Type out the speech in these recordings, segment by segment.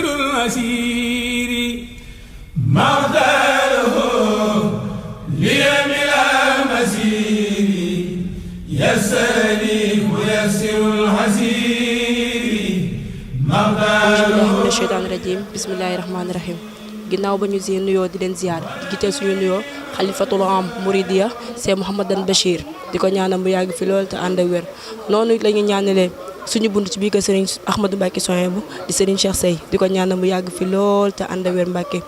يسر العسير مغدره ليمل مسير يسرني ويسر العسير مغدره من الشيطان الرجيم بسم الله الرحمن الرحيم ginnaaw ba ñu si nuyoo di leen ziar di gitteel suñu nuyoo xalifatul am Mouridiya Cheikh Mouhamadan Bachir di ko ñaanal mu yàgg fi lool te ànd ak wér noonu la ñu ñaanalee suñu bunt ci biir kër Serigne Ahmadou Mbacké Souhaïbou di Serigne Cheikh Sey di ko ñaanal mu yàgg fi lool te ànd ak wér Mbacké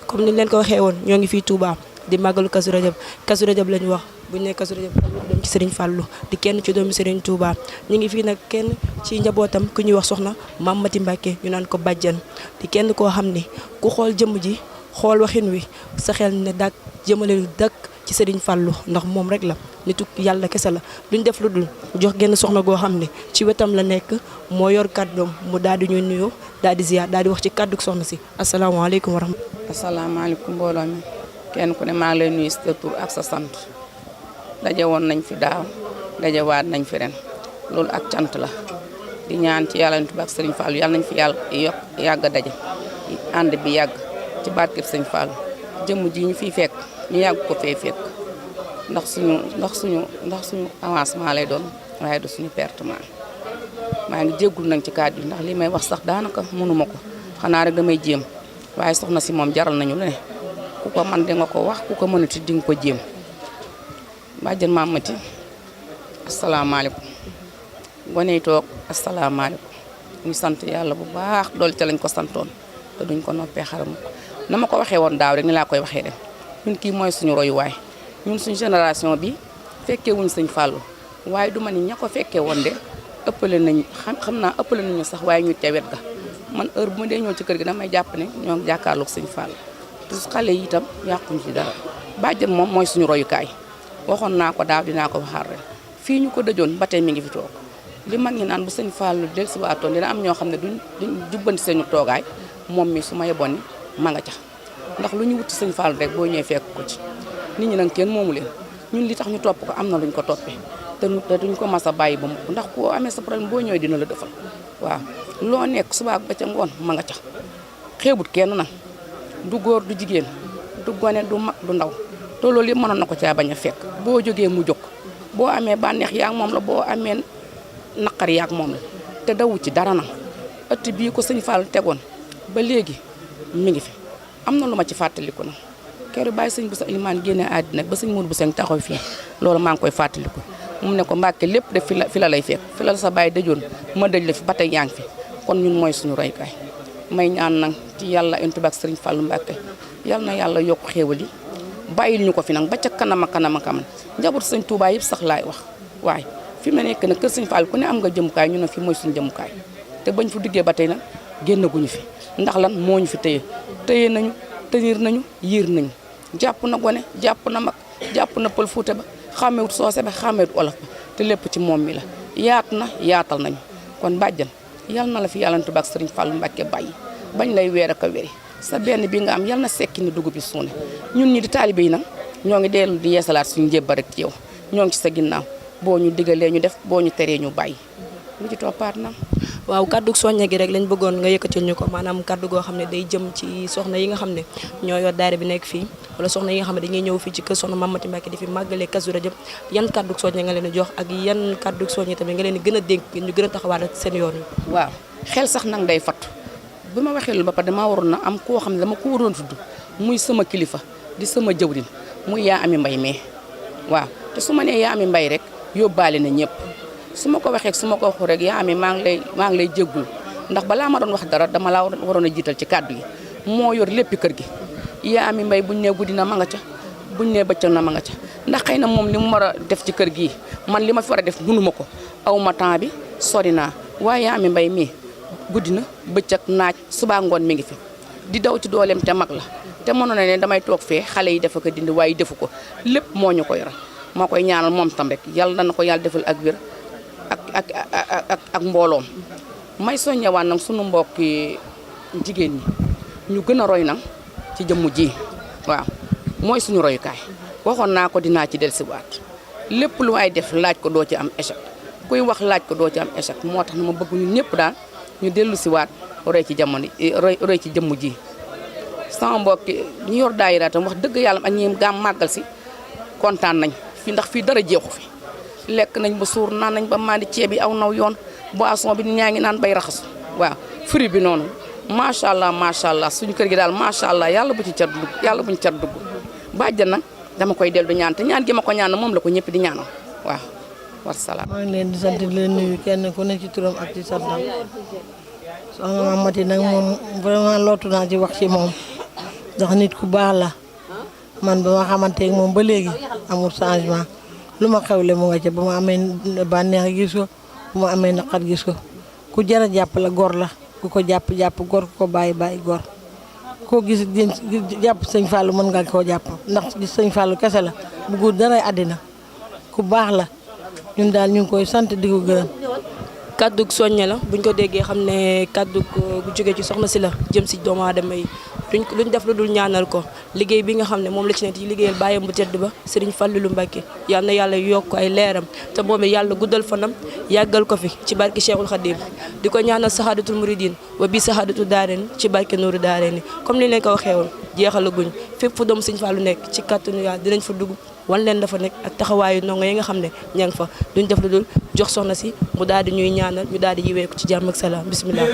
comme ni leen ko waxee woon ñoo ngi fii Touba di màggalu Kazu Rajab lañu wax bu ñu nee Kazu Rajab dem ci Serigne Fallou di kenn ci doomu Serigne Touba ñu ngi fii nag kenn ci njabootam ku ñuy wax soxna Mame Mati Mbacké ñu naan ko bàjjan di kenn koo xam ni ku xool jëmm ji xool waxin wi sa xel ne dak jëmale dak ci Serigne Fallou ndax moom rek la nitu yàlla kese la duñ def lu dul jox genn soxna goo xam ne ci wetam la nekk moo yor kàddoom mu daal di ñuy nuyoo daal di ziar daal di wax ci kàddu soxna si asalaamaaleykum wa rahmatulah. asalaamaaleykum mbooloo mi kenn ku ne maa ngi lay nuyu sa tur ak sa sant daje woon nañ fi daaw dajewaat nañ fi ren loolu ak cant la di ñaan ci yàlla nitu ak Serigne Fallou yàlla nañ fi yàlla yàgg daje ànd bi yàgg ci barkeb Serigne Fallou jëmm ji ñu fiy fekk ñu yàgg ko fee fekk ndax suñu avancement lay doon waaye du suñu pertement maa ngi jéggul nañ ci kàddu yi ndax li may wax sax daanaka mënuma ko xanaa rek damay jéem waaye soxna si moom jaral nañu lu ne ku ko man di nga ko wax ku ko mënati di nga ko jéem bàjjen Mame Mati asalaamaaleykum gone yi toog asalaamaaleykum ñu sant yàlla bu baax dool ca lañ ko santoon te duñ ko noppee xaram na ma ko waxee woon daaw rek ni laa koy waxee dem ñun kii mooy suñu royuwaay ñun suñu génération bi fekkee wuñ Sëñ Fallou waaye du ma ni ña ko fekkee woon de ëppale nañ xam naa ëppale nañu sax waaye ñu ca wet ga man heure bu ma dee ñëw ci kër gi damay jàpp ne ñoo ngi jàkkaarloog Sëñ Fallou te xale yi itam yàquñ ci dara bàjjen moom mooy suñu royukaay waxoon naa ko daaw dinaa ko waxaat ren fii ñu ko dëjoon ba tey mi ngi fi toog li mag ñi naan bu Sëñ Fallou del si waatoon dina am ñoo xam ne duñ jubbanti seenu toogaay moom mi su ma yeboon ni ma nga ca ndax lu ñu wuti Sëñ Fallou rek boo ñëwee fekk ko ci nit ñi nag kenn moomu leen ñun li tax ñu topp ko am na luñ ko toppee te duñ ko mas a bàyyi ba mu ndax koo amee sa problème boo ñëwee dina la defal waaw loo nekk suba ba ca ngoon ma nga ca xeebut kenn nag du góor du jigéen du gone du mag du ndaw te loolu yëpp mënoon na ko caa bañ a fekk boo jógee mu jóg boo amee bànneex yaag moom la boo amee naqar yaag moom la te dawu ci dara nag ëtt bii ko Sëñ Fallou tegoon ba léegi mi ngi fi am na lu ma ci fàttaliku nag keroog bàyyi sëñ bu sa ilimaan génne àddina ba sëñ Mourou bu seng taxaw fii loolu maa ngi koy fàttaliku mu ne ko Mbàkke lépp de fi la lay fekk fi la sa bàyyi dëjoon ma dëj la fi ba tey yaa ngi fi kon ñun mooy suñu roykaay may ñaan nag ci yàlla intu bak Serigne Fallou Mbàkke yal na yàlla yokk xéewal yi bàyyil ñu ko fi nag ba ca kanama njabootu Sëñ Touba yëpp sax laay wax waaye fi mu nekk nag kër Sëñ Fallou ku ne am nga jëmukaay ñu ne fi mooy suñu jëmukaay te bañ fu diggee ba tey nag génnaguñu fi ndax lan moo ñu fi téye nañu tenir nañu yiir nañu jàpp na gone jàpp na mag jàpp na pël Fuuta ba xàmmewut soose ba xàmmewut olof ba te lépp ci moom mi la yaatal nañu kon bàjjan yal na la fi yàlla tubaab Serigne Fallou Mbacke bàyyi bañ lay weer ak a wéri sa benn bi nga am yal na sekki ni dugub bi suune ñun ñi di taalibe yi nag ñoo ngi dellu di yeesalaat suñu njébba rek ci yow ñoo ngi ci sa ginnaaw boo ñu digalee ñu def boo ñu teree ñu bàyyi lu ci toppaat na waaw kaddu soññe gi rek lañ bëggoon nga yëkkatil ñu ko maanaam kaddu goo xam ne day jëm ci soxna yi nga xam ne ñoo yor daara bi nekk fii wala soxna yi nga xam ne dañuy ñëw fii ci kër soxna Mame Mati Mbacké di fi màggalee Kazu Rajab yan kaddu soññe nga leen di jox ak yan kaddu soññe tamit nga leen di gën a dénk ñu gën a taxawaat seen yoon wi. waaw xel sax nag day fatt bi ma waxee loolu ba pare damaa waroon na am koo xam ne dama ko waroon tudd muy sama kilifa di sama jëwriñ muy yaa ami mbay mais waaw te su ma nee yaa ami mbay rek yóbbaale na ñëpp su ma ko waxee su ma ko waxu rek yaa ami maa ngi lay jéggul ndax balaa ma doon wax dara dama laa waroon a jiital ci kàddu yi moo yor léppi kër gi yaa ami mbay buñ nee guddi na ma nga ca buñ nee bëccëg na ma nga ca ndax xëy na moom li mu war a def ci kër gi man li ma fi war a def mënuma ko aw ma temps bi sori naa waaye yaa ami mbay mii guddi na bëccëg naaj subaa ngoon mi ngi fi di daw ci dooleem te mag la te mënoon na ne damay toog fee xale yi defa ko dindi waaye defu ko lépp moo ñu ko yoral moo koy ñaanal moom tam rek yàlla na ko yàlla defal ak wér ak mbooloom may soññewaan nag sunu mbokki jigéen ñi ñu gën a roy nag ci jëmm ji waaw mooy suñu royukaay waxoon naa ko dinaa ci dellusiwaat lépp lu waay def laaj ko doo ci am échec kuy wax laaj ko doo ci am échec moo tax na ma bëgg ñun ñëpp daal ñu dellusiwaat roy ci jamono roy ci jëmm ji sama mbokk ñi yor daayira tam wax dëgg yàlla ak ñi gàmm màggal si kontaan nañ fi ndax fii dara jeexu fi lekk nañ ba suur naan nañ ba mandi ceeb yi aw naw yoon boisson bi ñaa ngi naan bay raxasu waaw fruit bi noonu macha allah suñu kër gi daal macha allah yàlla bu ci cat dugg yàlla buñu cat dugg bàjjan nag dama koy dellu ñaan te ñaan gi ma ko ñaan moom la ko ñëpp di ñaanal waaw wasalaam. maa ngi leen di sant di leen nuyu kenn ku ne ci turam ak ci santam soxna Mamati nag moom vraiment lootu naa ci wax ci moom ndax nit ku baax la man ba ma xamanteeg moom ba léegi amul changement lu ma xewle mu nga ca ba ma amee bànneex gis ko bu ma amee naqar gis ko ku jar a jàpp la gor la ku ko jàpp gor ku ko bàyyi gor koo gis jàpp sëñ Fallou mën nga koo jàpp ndax gis sëñ Fallou kese la bu gudd daray àddina ku baax la ñun daal ñu ngi koy sant di ko gërëm. kàddug soññe la buñ ko déggee xam ne kàddug gu jóge ci soxna si la jëm si doomu aadama yi luñ def lu dul ñaanal ko liggéey bi nga xam ne moom la ci ne di liggéeyal bàyyam bu tedd ba Serigne Fallilou Mbacké yal na yàlla yokk ay leeram te moom yàlla guddal fanam yàggal ko fi ci barki Cheikhul Khadim di ko ñaanal sahadatul muridin wa bi sahadatul daareen ci barki Nuuru daareen comme ni leen ko waxee woon jeexalaguñ fépp fu doomu Serigne Fallou nekk ci kàttanu yàlla dinañ fa dugg wan leen dafa nekk ak taxawaayu ndongo yi nga xam ne ña ngi fa duñ def lu dul jox soxna si mu daal di ñuy ñaanal ñu daal di yiweeku ci jàmm ak salaam bismillah.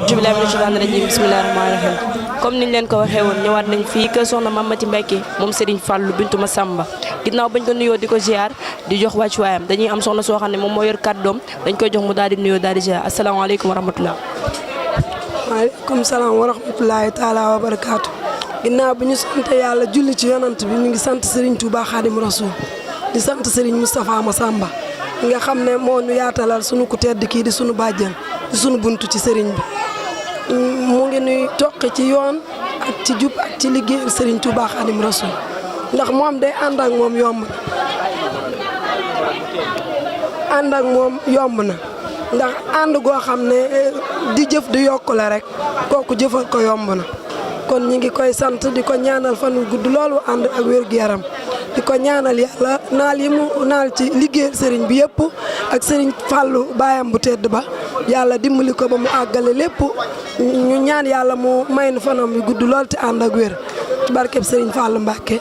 bismillah rahmaani rahim comme niñ leen ko waxee woon ñëwaat nañ fii kër soxna Mamati Mbacké moom Serigne Fallou bintu Massamba ginnaaw bañ ko nuyoo di ko ziar di jox wàccuwaayam dañuy am soxna soo xam ne moom moo yor kàddoom dañ koy jox mu daal di nuyoo daal di ziar asalaamaaleykum wa rahmatulah. waaleykum salaam wa rahmatulahi taala wa barakaatu. ginnaaw bi ñu sant yàlla julli ci yonant bi ñu ngi sant Serigne Touba Khadim Rasoul di sant Serigne Moustapha Massamba nga xam ne moo ñu yaatalal sunu ku tedd kii di sunu bàjjen di sunu buntu ci Serigne bi. mu ngi nuy toqi ci yoon ak ci jub ak ci liggéeyal Serigne Touba Khadim Rasoul ndax moom day ànd ak moom yomb na ànd ak moom yomb na ndax ànd goo xam ne di jëf di yokk la rek kooku jëfal ko yomb na kon ñi ngi koy sant di ko ñaanal fan wu gudd loolu ànd ak wér-gu-yaram di ko ñaanal yàlla naal yi mu naal ci liggéeyal Serigne bi yëpp ak Serigne Fallou baayam bu tedd ba yàlla dimbali ko ba mu àggale lépp ñu ñaan yàlla mu may nu fanam yu gudd lool te ànd ak wér ci barkeb Serigne Fallou Mbacké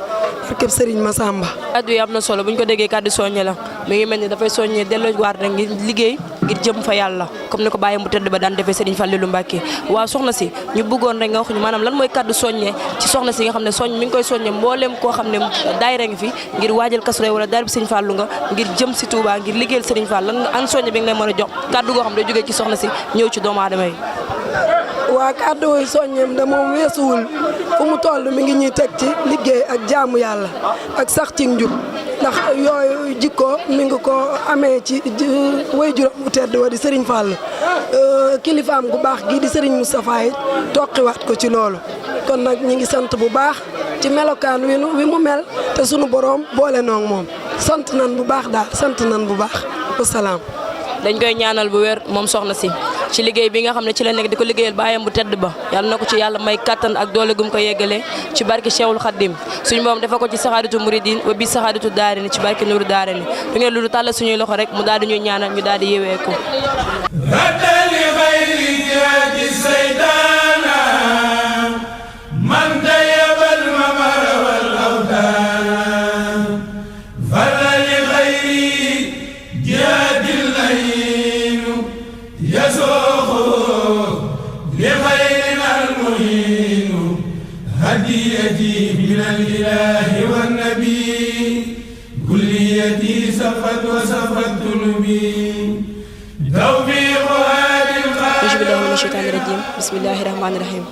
barkeb Serigne Massamba. kàddu yi am na solo bu ñu ko déggee kàddu soññe la mi ngi mel ni dafay soññee delloo waar rek ngir liggéey ngir jëm fa yàlla comme ni ko bàyyam bu tedd ba daan defee Serigne Fallilou Mbacké waaw soxna si ñu bëggoon rek nga wax ñu maanaam lan mooy kàddu soññee ci soxna si nga xam ne mi ngi koy soññe mbooleem koo xam ne daayira ngi fi ngir waajal Kazu Rajab wala daayira bi Serigne Fallou nga ngir jëm si Touba ngir liggéeyal Serigne Fall lan an soññe bi nga lay mën a jox kàddu goo xam ne day jógee ci soxna si ñëw ci doomu aadama yi. waa kàddu yi soññeem da moom weesuwul fu mu toll mi ngi ñuy teg ci liggéey ak jaamu yàlla ak sax ci njub ndax yooyu jikko mi ngi ko amee ci waajuram bu tedd wa di Serigne Fall kilifaam gu baax gii di Serigne Moustapha yi toqiwaat ko ci loolu kon nag ñi ngi sant bu baax ci melokaan wi mu mel te sunu borom boole noog moom sant nan bu baax daal sant nan bu baax wasalaam. dañ koy ñaanal bu wér moom soxna si ci liggéey bi nga xam ne ci la nekk di ko liggéeyal baayam bu tedd ba yàlla na ko ci yàlla may kattan ak doole gum ko yeggalee ci barke Cheikhul Khadim suñu moom dafa ko ci saxaadatu muridin wa bi saxaadatu daarini ci barke Nuuru daarini du ngeen lu tàllal suñuy loxo rek mu daal di ñuy ñaanal ñu daal di yewee ko هديتي من الإله والنبي كليتي سفت وسفت نبي توفيق هذه auzu billaahi mina sheytaani rajiim bismillaahi rahmaani rahiim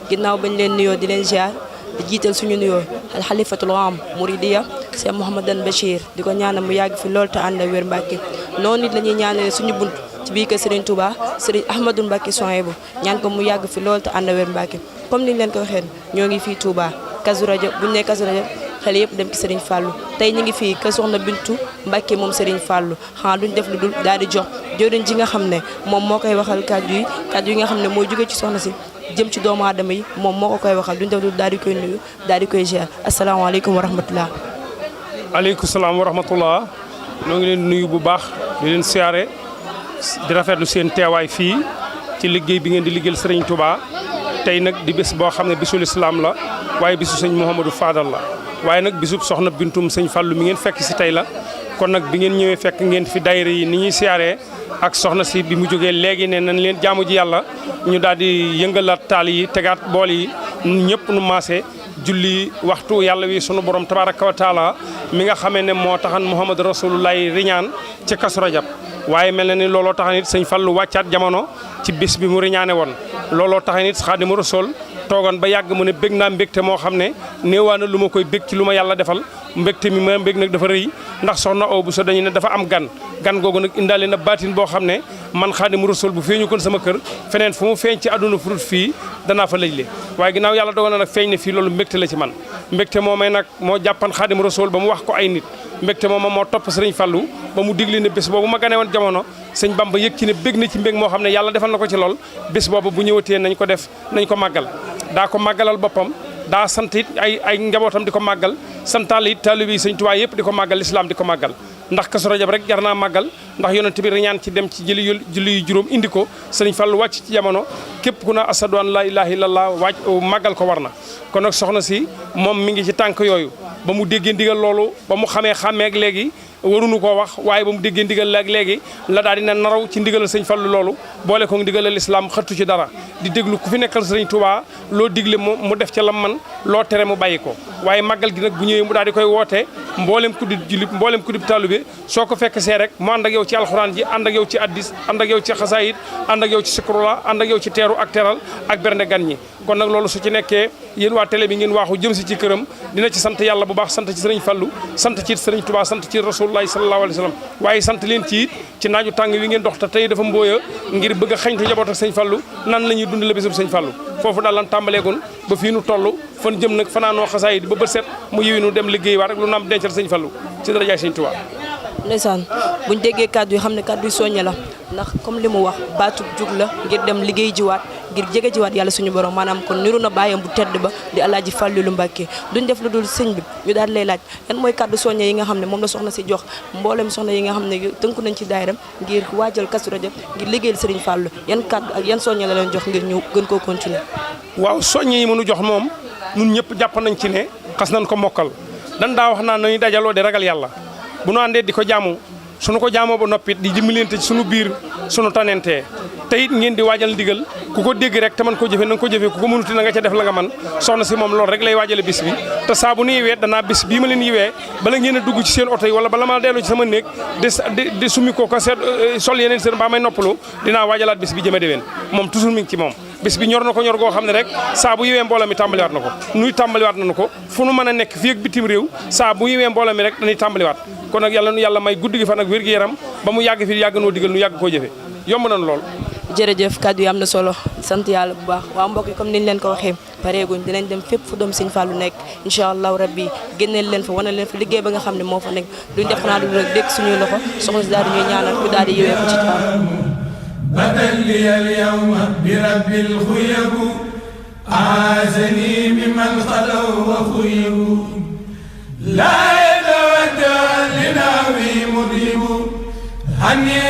ginnaaw bañ leen nuyoo di leen ziar di jiital suñu nuyoo al xalifatul aam Mouridiya Cheikh Mouhamadan Bachir di ko ñaanal mu yàgg fi loolu te ànd ak wér Mbàkke noonu it la ñuy ñaanale suñu bunt ci biir kër Serigne Touba Serigne Ahmadou Mbacké Souhaïbou ñaan ko mu yàgg fi loolu te ànd ak wér Mbàkke comme niñ leen ko waxee ñoo ngi fii Touba Kazu Rajab buñ ne Kazu Rajab xel yëpp dem ci Serigne Fallou tey ñu ngi fii kër Soxna Bintu Mbacke moom Serigne Fallou xanaa duñ def lu dul daal di jox jëriñ ji nga xam ne moom moo koy waxal kàddu yi nga xam ne mooy jóge ci soxna si jëm ci doomu aadama yi moom moo ko koy waxal duñ def lu daal di koy nuyu daal di koy ziar asalaamaaleykum wa rahmatulah. aleykum salaam wa rahmatullah ñoo ngi leen nuyu bu baax di leen siyaare di rafetlu seen teewaay fii ci liggéey bi ngeen di liggéeyal Serigne Touba tey nag di bés boo xam ne bisul islam la waaye bisu sëñ Mouhamadou Fadal la waaye nag bisub soxna Bintum sëñ Fallou mi ngeen fekk si tey la kon nag bi ngeen ñëwee fekk ngeen fi daayira yi ni ñuy siyaaree ak soxna si bi mu jógee léegi ne nañ leen jaamu ji yàlla ñu daal di yëngalaat taal yi tegaat bool yi ñëpp nu maase julli waxtu yàlla wi sunu borom tabaraka wa taala mi nga xamee ne moo taxan Muhammad Rasulullahi riñaan ci Kazu Rajab waaye mel na ni looloo taxan it sëñ Fallu wàccaat jamono ci bis bi mu riñaane woon looloo taxan it Xaadimu Rasuul toogoon ba yàgg mu ne bég naa mbégte moo xam ne néewaana lu ma koy bég ci lu ma yàlla defal mbégte mi ma mbég nag dafa rëy ndax soxna Awa Bousso dañu ne dafa am gan googu nag indaale na baatin boo xam ne man Xaadimu Rasuul bu feeñu kon sama kër feneen fu mu feeñ ci àdduna furut fii danaa fa lëjle waaye ginnaaw yàlla dogal na nag feeñ ne fii loolu mbégte la ci man mbégte moomay nag moo jàppan Xaadimu Rasuul ba mu wax ko ay nit mbégte mooma moo topp Sëriñ Fallu ba mu digle ne bés boobu ma gane woon jamono sëñ Bamba yëg ci ne bég na ci mbég moo xam ne yàlla defal na ko ci lool bés boobu bu ñëwatee nañ ko def nañ ko màggal daa ko màggalal boppam daa sant it ay njabootam di ko màggal santaale it taalibe yi sëñ Tuubaa yëpp di ko màggal lislaam di ko màggal ndax Kazu Rajab rek jar naa màggal ndax yonent bi riñaan ci dem ci julli yu juróom indi ko sëriñ Fallu wàcc ci jamono képp ku na asadu an laa ilaaha illallah waaj màggal ko war na kon nag soxna si moom mi ngi ci tànk yooyu ba mu déggee ndigal loolu ba mu xàmmeek léegi waruñu koo wax waaye ba mu déggee ndigal ak léegi la daal dina naraw ci ndigalal sëñ Fallu loolu boole ko ndigalal islam xëttu ci dara di déglu ku fi nekkal sëriñ Touba loo digle mu def ca lam man loo tere mu bàyyi ko waaye màggal gi nag bu ñëwee mu daal di koy wootee mboolem ku di jullit mboolem ku di taalibe soo ko fekk see rek mu ànd ak yow ci alxuraan ji ànd ak yow ci addis ànd ak yow ci xasaayid ànd ak yow ci sikrula ànd ak yow ci teeru ak teral ak bernde gan ñi kon nag loolu su ci nekkee yéen waa télé bi ngeen waaxu jëm si ci këram dina ci sant yàlla bu baax sant ci sëriñ Fallu sant ci sëriñ Touba sant ci rasulullahi sallallahu alayhi wa sallam waaye sant leen ci it ci naaju tàng wi ngeen dox te tey dafa mbooya ngir bëgg a xañte njaboot ak sëñ Fallu nan la ñuy dund la bésub sëñ Fallu foofu daal lan tàmbaleegoon ba fii nu toll fan jëm nag fanaanoo xasaayid ba bët set mu yiwi nu dem liggéey waat rek lu naam dencal sëñ Fallu ci darajaay sëñ Touba ndeysaan buñ déggee kàddu yi xam ne kàddu yi soññe la ndax comme li mu wax baatub jug la ngir dem liggéey jiwaat ngir jege jiwaat yàlla suñu borom maanaam kon niru na bàyyam bu tedd ba di Alaaji Fàllilu Mbàkke duñ def lu dul sëñ bi ñu daal lay laaj yan mooy kàddu soññe yi nga xam ne moom la soxna si jox mboolem soxna yi nga xam ne tënku nañ ci daayram ngir waajal Kazu Rajab ngir liggéeyal Sëriñ Fàllu yan kàddu ak yan soññe la leen jox ngir ñu gën koo continuer waaw soññe yi mënu jox moom ñun ñëpp jàpp nañ ci ne xas nañ ko mokkal dan daa wax naan nañu dajaloo di ragal yàlla bu nu àndee di ko jaamu suñu ko jaamoo ba noppit di dimbalante ci suñu biir suñu tanentee te it ngeen di waajal ndigal ku ko dégg rek te man ko jëfe na nga ko jëfee ku ko mënuti na nga ca def la nga man soxna si moom loolu rek lay waajale bis bi te saa bu nu yiwee danaa bis bii ma leen yiwee bala ngeen a dugg ci seen oto yi wala bala ma dellu ci sama néeg di sumi ko seet sol yeneen seen mbaa may noppalu dinaa waajalaat bis bi jëme déwén moom toujours mi ngi ci moom bis bi ñor na ko ñor goo xam ne rek saa bu yiwee mbooloo mi tàmbaliwaat na ko nuy tàmbaliwaat nañu ko fu nu mën a nekk fii ak bitim réew saa bu yiwee mbooloo mi rek dañuy tàmbaliwaat kon nag yàlla nu yàlla may guddi gi fan ak wér gi yaram ba mu yàgg fi yàgg noo digal nu yàgg koo jëfe yomb nañu lool jërëjëf kàddu yi am na solo sant yàlla bu baax waaw mbokk yi comme niñ leen ko waxee pareeguñ dinañ dem fépp fu doom Sëñ Fallu nekk incha allahu rabbi génneel leen fa wane leen fa liggéey ba nga xam ne moo fa nekk duñ def xanaa du rek dégg suñuy loxo soxna si daal di ñuy ñaanal ñu daal di yëwee ko ci taam بدل لي اليوم برب الخيب أعاذني ممن خلوا وخيبوا لا يتودع لناوي مذيب عني